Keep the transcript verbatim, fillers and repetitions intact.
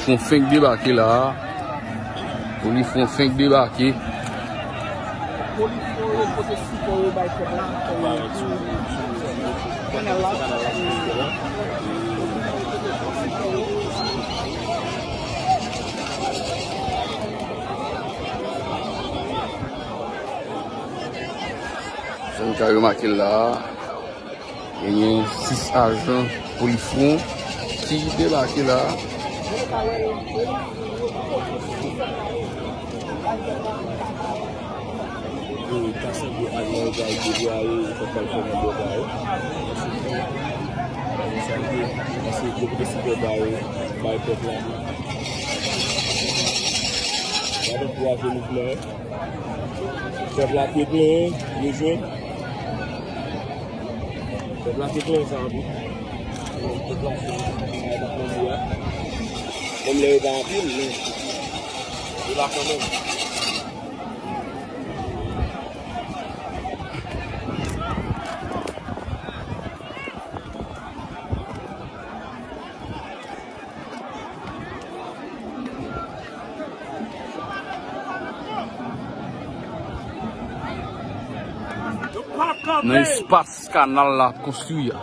Fwon fenk debake la a. Polis Fwon fenk debake. Polis Fwon yo pote sipò yo bay pèp la. Kanal la. Jan n ka remake l la a, genyen sis ajan Polis Fwon ki debake la a. Yo ta sanble ak nan yo pral deploye, yo pral fè nan bò pa yo. Paske yo pote sipò ba yo, bay pèp la. Gade pou afe mouvman an. Pèp la te plenyen, yo jwenn. Pèp la te plenyen sa anpil. Pèp la te plenyen, bagay pa t nan bou a. Menm lè yo pa anpil, men yo la kanmenm. Nan espas kanal la ap konstwi a.